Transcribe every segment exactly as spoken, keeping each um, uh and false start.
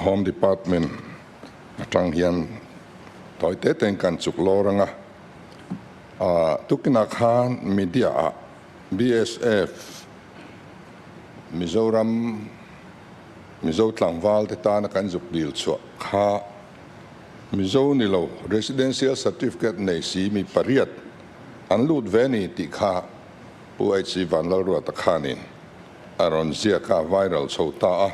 Home Department atang hian tawi te ten kan chuk lo rang a. A, tukina khan media a B S F Mizoram, Mizo tlangval te tana kan zuk dil chhuah kha, Mizo ni lo residential certificate nei si mi pariat an lut ve ni tih kha Pu H C Vanlalruata khanin a rawn ziak a, viral chho ta a.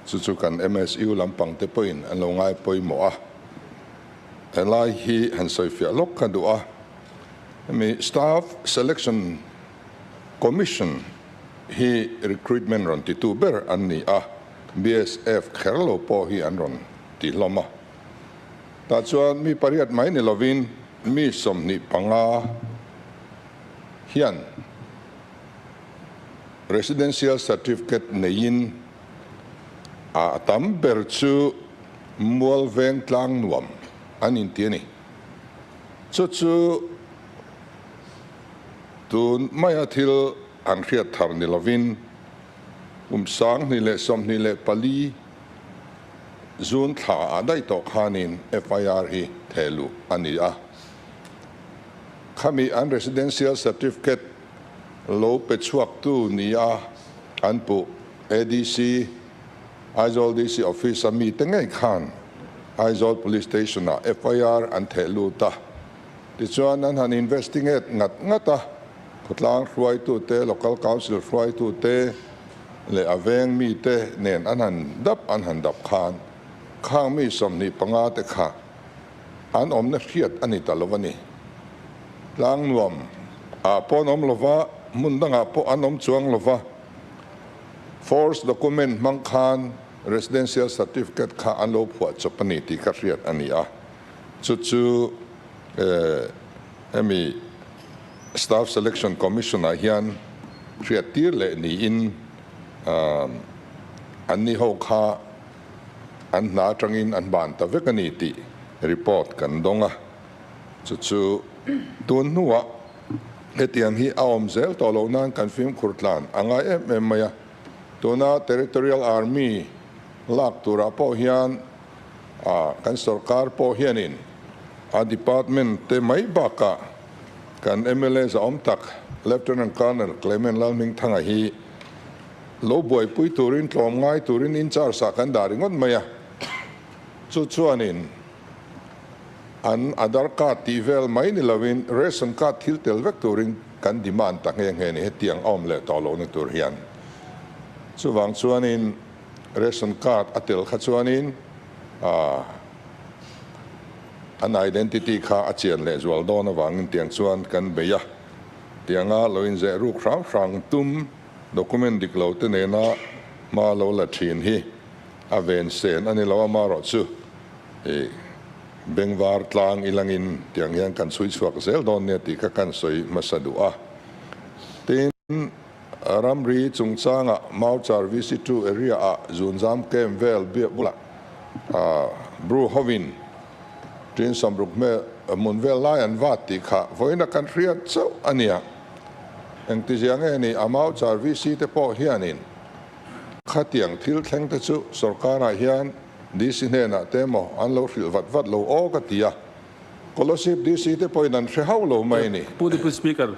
Chu chu kan M S U lampang te pawhin an lo ngai pawimawh a. He lai hi han sawi fiah lawk ka duh a. Mi Staff Selection Commission hi recruitment rawn titu ber an ni a, B S F kher lo pawh hi an rawn ti hlawm a. Tah chuan mi pariat mai ni lovin mi sawmhnih panga hian residential certificate neiin, a, a tam ber chu Mualveng Tlangnuam an inti a ni. Chu chu tun maia thil an hriat thar ni lovin, kum sanghnih leh sawmhnih leh pali June thla a daih tawh khanin F I R hi thehluh a ni a. Khami an residential certificate lo pe chhuaktu nia an pu A D C, Aizawl D C office a mi te ngei khan Aizawl Police Station-a F I R an theh lut a. Tichuan an han investigate ngat ngat a, khawtlang hruaitu te, local council hruaitu te leh a veng mi te nen an han dap, an han dap khan khang mi sawmhnih panga te kha an awmna hriat a ni ta lo a ni. Tlangnuam ah pawh an awm lo va, hmun dangah pawh an awm chuang lo va. False document hmang khan residential certificate kha an lo phuah chawp a ni tih ka hriat a ni a. Chu chu, eh, hemi Staff Selection Commission-ah hian hriattir leh niin, ah, anni ho kha an hna aṭangin an ban ta vek a ni tih report kan dawng a. Chu chu tun hnuah hetiang hi a awm zel tawh lo nan kan fimkhur tlan a ngai em em mai a. Tuna Territorial Army lak turah pawh hian, a, kan sorkar pawh hianin a department te mai bakah kan M L A zahawm tak Lieutenant Colonel Clement Lalhmingthanga hi lo buaipui turin, tlawmngai turin in charge-ah kan dah ringawt mai a. Chu chuanin an Aadhaar card tih vel mai ni lovin, ration card thil tel vek turin kan demand ta nghe nghe ni, hetiang a awm leh tawh lohna tur hian. Chuvang chuanin ration card a tel kha chuanin, a, an identity kha a chian leh zual dawn avangin tiang chuan kan bei a. Tianga lo inzeh ruk hrang hrang tum, document dik lo te nena hma lo la ṭhin hi a ven sen a ni lo, amarawhchu, eh, bengvar tlang ilangin tiang hian kan chhui chhuak zel dawn nia tih kha kan sawi hmasa duh a. Tin, ramri chungchanga Mauchar V C two area-ah zunzam camp vel bia bula, a, Bru hovin tin sawmruk hme, hmun vel lai an vat tih kha vawiina kan hriat chauh a nia. Engtizia nge ni, a Mauchar V C te pawh hianin khatiang thil thleng te chu sorkarah hian D C hnenah te maw an lo hrilh vat vat lo aw ka ti a. Kolasib D C te pawhin an hre hauh lo mai ni. Pu Deputy Speaker,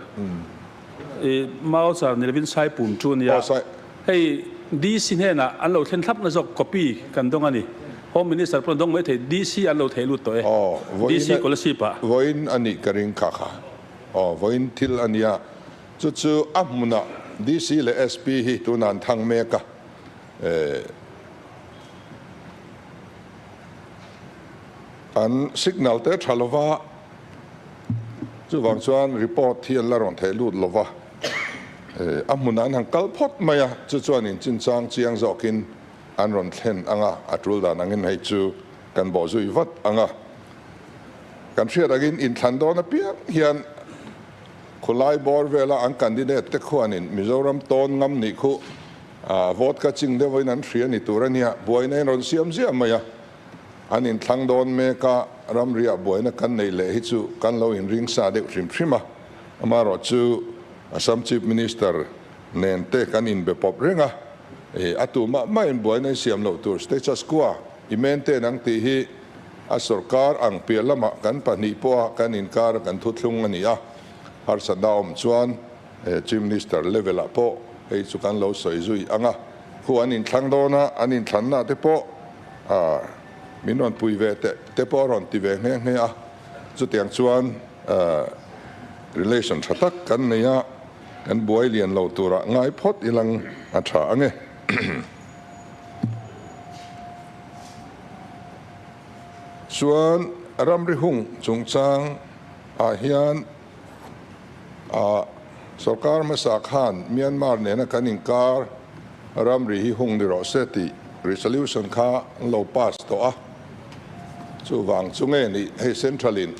eh, Mauchar ni lovin Saipum chu nia. Aw, Sai- Hei, D C hnenah an lo thlen thlapna zawk copy kan dawng a ni. Home Minister pawhin dawng mai thei, D C an lo theh lut tawh e. Aw, vawiin D C a, Kolasib-ah. Vawiin a nih ka ring kha kha. Aw, vawiin thil a nia. Chu chu a hmuna D C leh S P hi tuna an thang mek a. Eh, an signal te ṭha lo va, chuvang chuan report hi an la rawn theh lut lo va. Eh, a hmuna an han kal phawt mai a, chu chuan in chin chang chiang zawkin an rawn thlen ang a, a tul dan angin hei chu kan bawhzui vat ang a. Kan hriat angin inthlan dawn apiang hian khulai bawr vela an candidate te khuanin Mizoram tawn ngam nih khu, a, vote ka ching deuhin an hria ni tur a nia, buaina in rawn siam ziah mai a. An inthlang dawn mek a, ramriah buaina kan neih leh hi chu kan lo inring sa deuh hrim hrim a. Amarawhchu Assam Chief Minister nen te kan inbe pawp reng a. E, a tu mah mahin buaina i siam loh tur status quo I maintain ang tih hi a sawrkar ang piah lama kan pahni pawha kan inkara kan thuthlung a ni a. Harsatna awm chuan, eh, Chief Minister level-ah pawh hei chu kan lo sawi zui ang a. Khu an inthlang dawn a, an inthlanna te pawh, ah, min rawn pui ve te, te pawh a rawn ti ve nghe nghe a. Chutiang chuan, ah, relation ṭha tak kan nei a, kan buai lian lo tura ngai phawt ilang a ṭha ang e. Chuan ramri hung chungchang ah hian, ah, sawrkar hmasa khan Myanmar nena kan inkar ramri hi hung ni rawh se tih resolution kha an lo pass tawh a. Chuvang chu nge ni hei central-in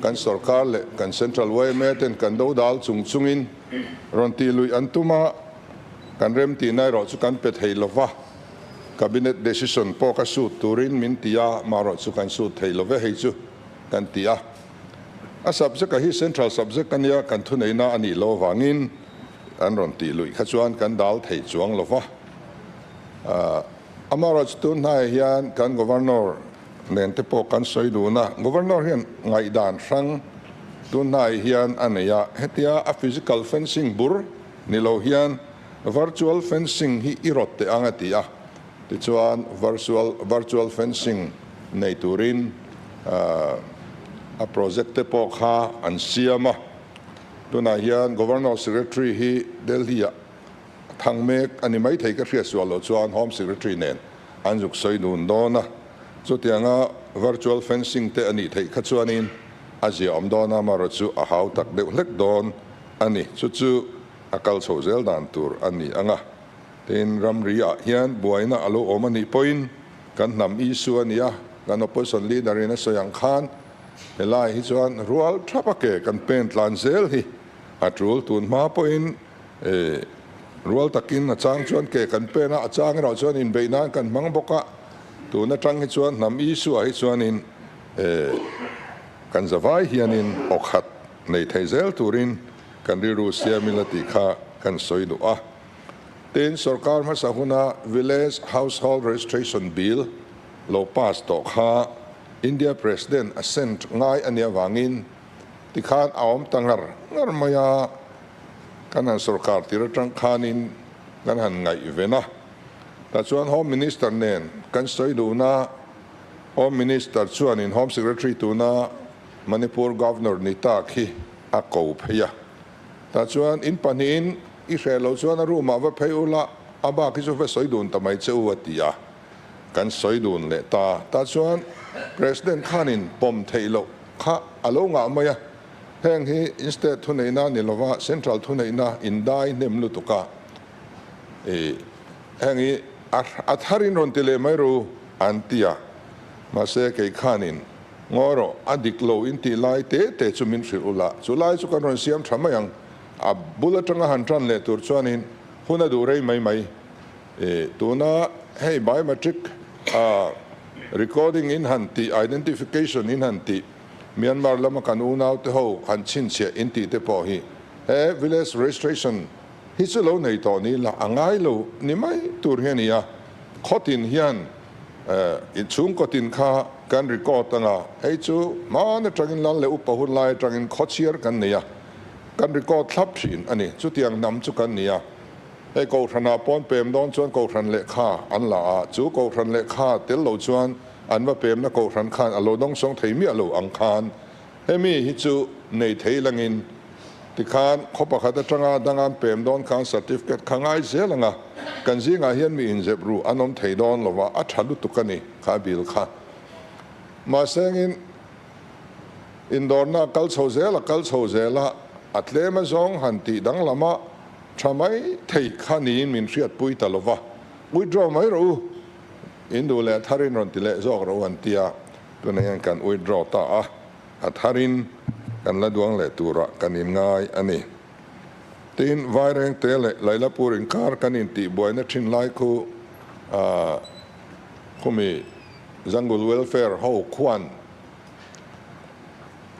kan sawrkar leh kan central Y M A ten kan dodal chung chungin rawn tih luih an tum a, kan remti nai rawh chu kan pe thei lo va. Cabinet decision pawh ka sut turin min ti a, amaherawhchu kan sut thei lo ve hei chu kan ti a. A subject-a hi central subject a nia, kan thuneihna a nih loh vangin an rawn tih luih kha chuan kan dal thei chuang lo va. Ah, amaherawhchu tunhnai hian kan governor nen te pawh kan sawi dun a. Governor hian ngaihdan hrang tunhnai hian a nei a. Hetia a physical fencing bur ni lo hian virtual fencing hi i rawt teh ang a ti a. Tichuan virtual, virtual fencing nei turin, ah, a project te pawh kha an siam a. Tunah hian Governor Secretary hi Delhi-ah thang mek a ni mai thei ka hriat sual lo chuan Home Secretary nen an zuk sawi dun dawn a. Chutianga virtual fencing te a nih theih kha chuanin a ziaawm dawn a, amaherawhchu a hau tak deuh hlek dawn a ni. Chu chu a kal chho zel dan tur a ni ang a. Tin, ramri-ah hian buaina a lo awm a nih pawhin, kan hnam issue a ni a, kan opposition leader-in a sawi ang khan, helai hi chuan rual thapa ke kan pen tlan zel hi a tul tun hma pawhin, eh, rual takin a chang chuan ke kan pen a, a chang erawh chuan inbeih nan kan hmang bawk a, tun aṭang hi chuan hnam issue-ah hi chuanin, eh, kan zavai hianin awkhat nei thei zel turin kan rilru siam ila tih kha kan sawi duh a. Tin, sawrkar hmasa huna Village Household Registration Bill lo pass tawh kha India President assent ngai a nih avangin tikhan a awm ta ngar ngar mai a, kan han sawrkar tir aṭang khanin kan han ngaihven a. Tah chuan Home Minister nen kan sawi dun a, Home Minister chuanin Home Secretary tuna Manipur Governor ni tak hi a ko phei a. Tah chuan in pahnihin i hreh lo chuan a room-ah va phei ula, a bak hi chu va sawi dun ta mai che u a ti a. Kan sawi dun leh ta. Tah chuan President khanin pawm theih loh kha a lo ngah mai a. Heng hi in state thuneihna ni lova, central thuneihna indai hnem lutuk a. I, heng hi a, a tharin rawn ti leh mai ru an ti a. Mahse, kei khanin ngawi rawh, a dik lo in tih lai te te chu min hrilh ula. Chu lai chu kan rawn siam ṭha mai ang. A bul aṭanga han ṭan leh tur chuanin hun a duh rei mai mai. E, tuna hei biometric, a, recording in han tih, identification in han tih, Myanmar lama kan unau te ho han chhinchhiah in tih te pawh hi, he village registration hi chu lo nei tawh ni la, a ngai lo ni mai tur hi a ni a. Khawtin hian, eh, inchhung kawtin kha kan record ang a, hei chu hman aṭangin lal leh upa hun lai aṭangin khaw chhiar kan nei a, kan record thlap ṭhin a ni. Chutiang hnam chu kan ni a. Hei, kohhrana pawn pem dawn chuan kohhran lehkha an la a, chu kohhran lehkha tel lo chuan an va pemna kohhran khan a lo dawngsawng thei miah lo ang khan, hemi hi chu nei thei langin, tikhan khaw pakhat aṭanga dang an pem dawn khan certificate kha ngai zel ang a, kan zingah hian mi inzep ru an awm thei dawn lo va, a ṭha lutuk a ni kha bill kha. Mahse, hengin indawrna a kal chho zel a, kal chho zel a, a tlem a zawng han tih danglam a, ṭha mai thei kha niin min hriatpui ta lo va. Withdraw mai rawh u. In duh leh a tharin rawn ti leh zawk rawh u an ti a. Tunah hian kan withdraw ta a. A tharin kan la duang leh tura kan inngai a ni. Tin, Vairengte leh Lailapur inkar kan intihbuaina ṭhin lai khu, ah, khumi Jungle Welfare ho khuan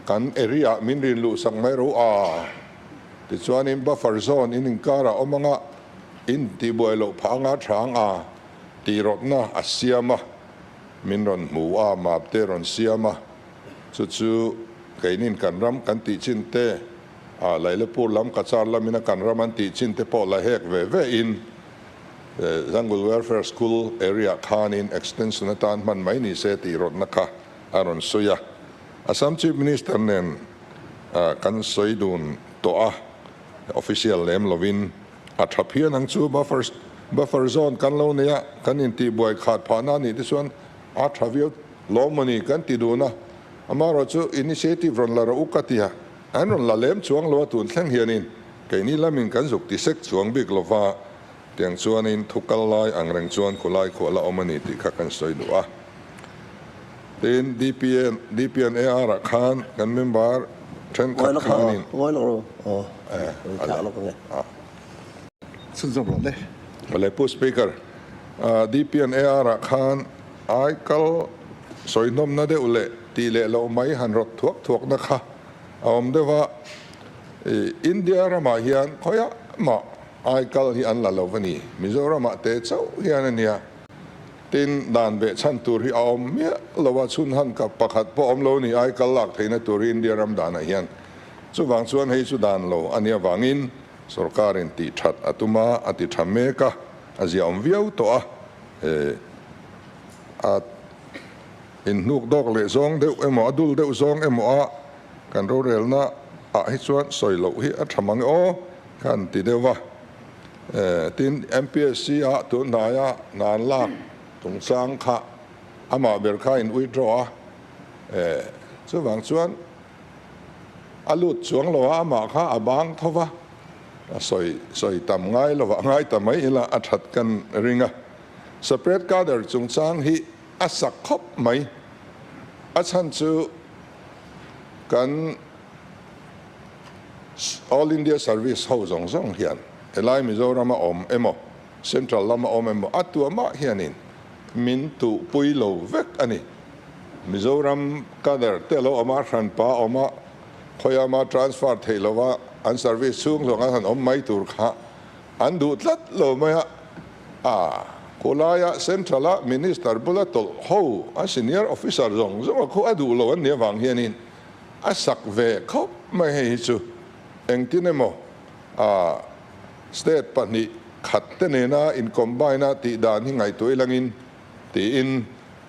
kan area min rin luh sak mai rawh u a. Tichuanin buffer zone in inkara awm ang a, in tihbuai loh phah anga ṭha ang a, tih rawtna a siam a. min rawn hmu a, map te rawn siam a. Chu chu keinin kan ram kan tih chin te, a, Lailapur lam, Cachar lamina kan ram an tih chin te pawh la hek ve ve in, eh, Jungle Welfare School area khanin extension atan hman mai ni se tih rawtna kha a rawn sawi a. Assam Chief Minister nen, ah, kan sawi dun tawh a, official lem lovin, a ṭha phian ang chu buffer, buffer zone kan lo nei a, kan intihbuai khat phahna ni te chuan a ṭha viau lo maw ni kan ti dun a. Amaherawhchu initiative rawn la rawh u ka ti a, an rawn la lem chuang lo a tun thleng hianin, keini lamin kan zuk ti sek chuang bik lo va. Tiang chuanin thu kal lai ang reng chuan khulai khua la awm a ni tih kha kan sawi duh a. Tin, D P N, D P N A R ah khan kan member ṭhenkhat khanin ngawi lo ro. Oh. Eh, thak lo ka nge. Ah. Chun zawm lo le. Awle, Pu Speaker, ah, D P N A R ah khan ai kal sawi hnawmna deuh leh tih leh lo mai han rawt thuak thuakna kha a awm deuh a. I, India ramah hian khawiah mah ai kal hi an la lo va ni. Mizoramah te chauh hian a nia. Tin, dan ve chhan tur hi a awm miah lo a, chhun han ka pakhat pawh awm lo ni, ai kal lak theihna tur hi India ram danah hian. Chuvang chuan hei chu dan lo a nia vangin, sorkarin tih ṭhat a tum a, a ti ṭha mek a, a ziaawm viau tawh a. Eh, a inhnuk dawk leh zawng deuh emaw, a dul deuh zawng emaw a, kan rorelna ah hi chuan sawi loh hi a ṭha mang e aw, kan ti deuh a. Eh, tin, M P S C ah tun hnaia nan lak chungchang kha amah ber kha in withdraw a. Eh, chuvang chuan a lut chuang lo a, amah kha a bang tho va. A sawi, sawi tam ngai lo va, ngai ta mai ila a ṭhat kan ring a. Separate cadre chungchang hi a sak khawp mai. A chhan chu kan All India Service ho zawng zawng hian, helai Mizoram a awm emaw, Central lam a awm emaw, a tu amah hianin min tuhpui lo vek a ni. Mizoram cadre te lo awm a, hranpa awm a, khawiah ama transfer theih lo a, an service chhung zawng an han awm mai tur kha an duh tlat lo mai a. A, khulaia Central-a Minister bula tawlh ho, a senior officer zawng zawng a khu a duh lo an nih avang hianin a sak ve khawp mai hei hi chu. Engtin emaw, a, state pahnih khat te nena in combine a tih dan hi ngaihtuah i langin, tiin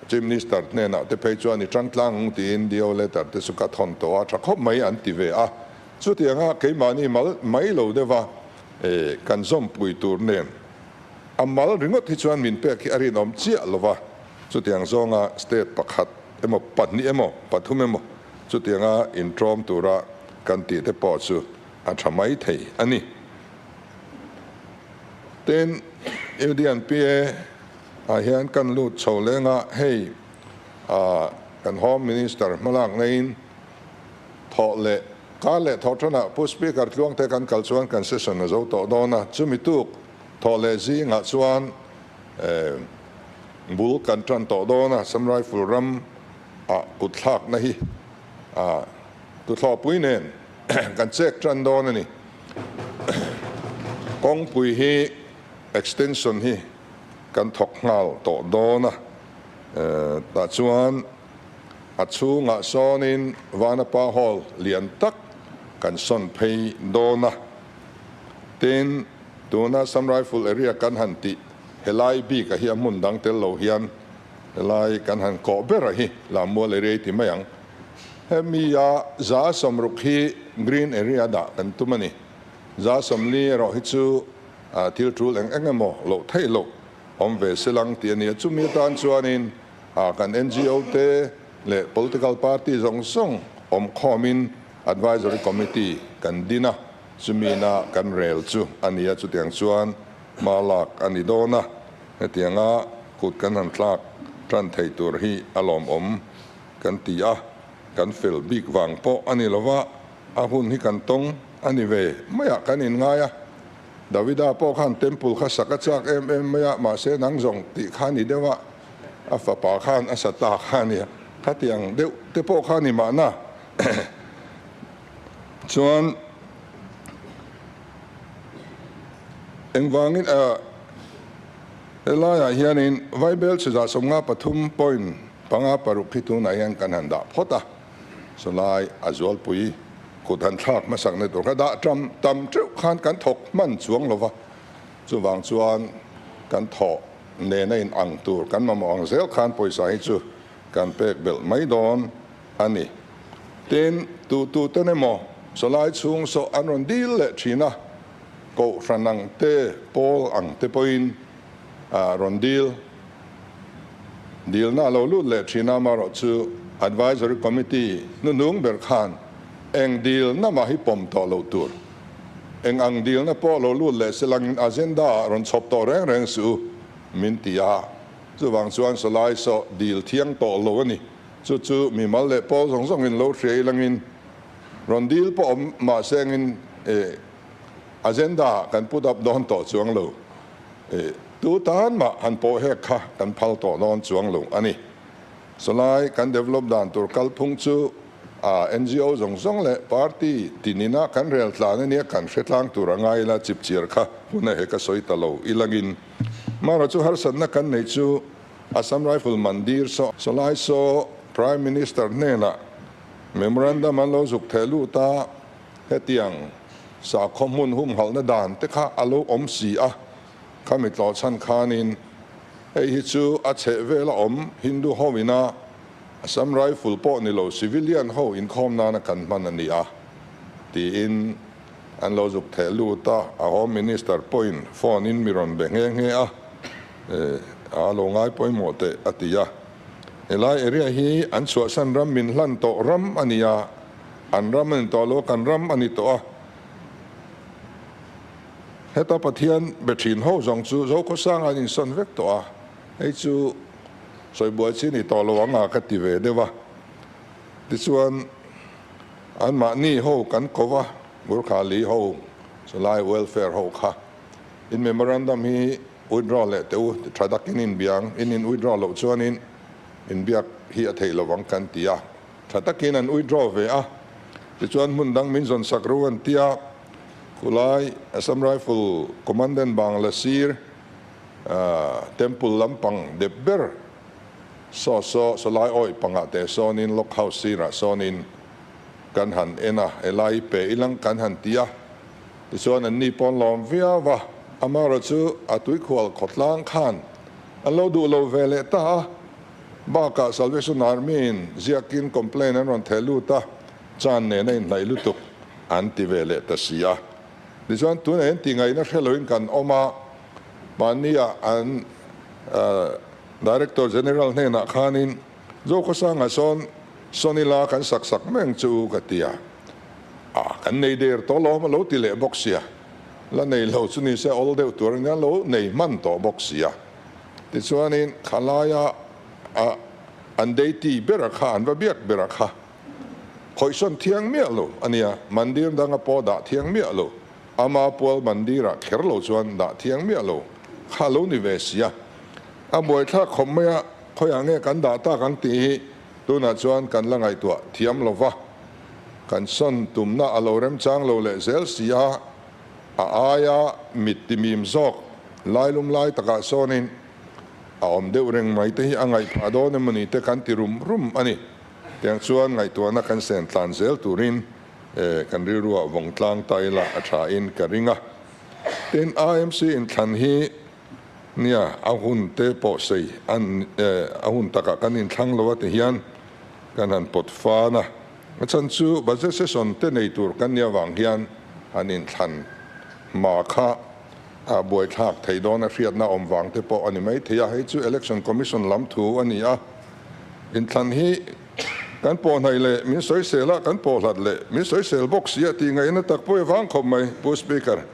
Chief Minister hnenah te phei chuan i ṭangtlang ang tiin D O letter te chu ka thawn tawh a, ṭha khawp mai an ti ve a. Chutianga keimahni mal mai lo deuh a, eh, kan zawmpui tur nen a mal ringawt hi chuan min pek hi a rinawm chiah lo va. Chutiang zawnga state pakhat emaw, pahnih emaw, pathum emaw, chutianga inṭawm tura kan tih te pawh chu a ṭha mai thei a ni. Tin, U D N P A ah hian kan lut chho lenga hei, a, kan Home Minister hmalaknain thawh leh, kar leh thawhṭanah Pu Speaker tluang te kan kal chuan kan session a zo tawh dawn a. Chumi tuk thawh leh zingah chuan, eh, bul kan ṭan tawh dawn a, Assam Rifle ram ah kut thlakna hi, a, tu thlawpui nen kan check ṭan dawn a ni. Kawngpui hi extension hi kan thawk nghal tawh dawn a. Eh, tah chuan a chhungah sawnin Vanapa Hall lian tak kan sawn phei dawn a. Tin, tuna Assam Rifle area kan han tih, helai bik a hi a hmun dang tel lo hian, helai kan han kawh ber a hi, Lammual area i ti mai ang. Hemi a za sawmruk hi green area dah kan tum a ni. Za sawmli erawh hi chu, a, thil tul eng eng emaw loh theih loh awm ve selang tih a ni a. Chumi atan chuanin, a, kan N G O te leh political party zawng zawng awm khawmin advisory committee kan din a, chumi ina kan rel chu a ni a. Chutiang chuan hma lak a ni dawn a, hetianga kut kan han thlak ṭan thei tur hi a lawmawm kan ti a, kan fel bik vang pawh a ni lo va, a hun hi kan tawng a ni ve mai a, kan inngai a. Davida pawh khan temple kha sak a chak em em mai a, mahse nang zawng tih kha ni deuh a, a fapa khan a sa ta kha a nia, khatiang deuh te pawh kha ni mahna. Chuan engvangin, a, Helaiah hianin vaibelchhe za sawmnga pathum point panga paruk hi tunah hian kan han dah phawt a. Saw lai a zualpui kut han thlak hmasakna tur kha dah tam tam teuh khan kan thawk hman chuang lo va. Chuvang chuan kan thawh nena inang tur kan mamawh ang zel khan pawisa hi chu kan pek belh mai dawn a ni. Tin, tu tu ten emaw, saw lai chhung saw an rawn dil leh ṭhin a, kohhran ang te, pawl ang te pawhin, a, rawn dil, dilna a lo lut leh ṭhin a, amaherawhchu Advisory Committee hnuhnung ber khan eng dilna mah hi pawm tawh lo tur, eng ang dilna pawh lo lut leh se langin agenda-ah rawn chhawp tawh reng reng suh u min ti a. Chuvang chuan saw lai saw dil thiang tawh lo a ni. Chu chu mimal leh pawl zawng zawngin lo hria langin rawn dil pawh awm mah se angin, eh, agenda kan put up dawn tawh chuang lo. Eh, tu tan mah han pawh hek kha kan phal tawh dawn chuang lo a ni. Saw lai kan develop dan tur kalphung chu, a, N G O zawng zawng leh party tinina kan rel tlan a nia kan hre tlang tur a ngai ila chipchiar kha hun a he ka sawi ta lo ilangin. Amaherawhchu harsatna kan nei chu Assam Rifle Mandir saw, saw lai saw Prime Minister hnenah memorandum an lo zuk theh lut a, hetiang sakhaw hmun humhalhna dan te kha a lo awm si a, khami tlawh chhan khanin hei hi chu a chheh vela awm Hindu ho ina Assam Rifle pawh ni lo civilian ho inkhawm nana kan hman a ni a, tiin an lo zuk theh lut a, a Home Minister pawhin phone in mi rawn be nghe nghe a, eh, a lo ngai pawimawh teh a ti a. Helai area hi an chhuahsan ram min hlan tawh ram a ni a, an ram a ni tawh lo, kan ram a ni tawh a. Heta Pathian be ṭhin ho zawng chu Zokhawsanga an insawn vek tawh a. Hei chu sawi buai chi ni tawh lo anga ka ti ve deuh a. Tichuan anmahni ho kan ko va, Gurkhali ho, saw lai welfare ho kha. In memorandum hi withdraw leh teh u, ṭha takin inbiang, in, in withdraw loh chuanin inbiak hi a theih lo ang kan ti a. Ṭha takin an withdraw ve a. Tichuan hmun dang min zawn sak ru an ti a. Khulai Assam Rifle Commandant Banglasir, ah, temple lampang dep ber saw saw, saw lai awi pangah te sawnin Log House sirah sawnin kan han en a, helai pe ilang kan han ti a. Tichuan anni pawn lawm viau a, amaherawhchu a Tuikhual khawtlang khan an lo duh lo ve leh ta a. Bakah Salvation Army-in ziakin complaint an rawn theh lut a, chan nena inhnaih lutuk an ti ve leh ta si a. Tichuan tun en tih ngaihna hre loin kan awm a, mahnia an, ah, Director General hnenah khanin, Zokhawsanga sawn sawn ila kan sak sak meng chu ka ti a. A, kan nei der tawh lawm a lo ti leh bawk si a. La nei lo chu ni se, awl deuh tur a nia, lo nei hman tawh bawk si a. Tichuanin khalaia, a, an dei ti ber a kha, an va biak ber a kha. Khawihsawn thiang miah lo a nia, mandir danga pawh dah thiang miah lo. Ama pual mandirah kher lo chuan dah thiang miah lo kha lo ni ve si a. A buaithlak khawp mai a, khawiah nge kan dah tak ang tih hi tunah chuan kan la ngaihtuah thiam lo va. Kan sawn tumna a lo remchang lo leh zel si a, a aia mit timim zawk lailum lai takah sawnin a awm deuh reng mai te hi a ngaih phah dawn emaw ni te kan ti rum rum a ni. Tiang chuan ngaihtuahna kan sen tlan zel turin, eh, kan rilruah vawng tlang ta ila a ṭha in ka ring a. Tin, I M C inthlan hi nia, a hun te pawh sei an, eh, a hun takah kan inthlang lo a ti hian kan han pawt fan a. A chhan chu budget session te nei tur kan nia vang hian han inthlan hma kha, a, buaithlak thei dawn a hriatna awm vang te pawh a ni mai thei a, hei chu Election Commission lam thu a ni a. Inthlan hi kan pawh hnaih leh min sawisel a, kan pawh hlat leh min sawisel bawk si a, tih ngaihna tak pawh a vang khawp mai, Pu Speaker.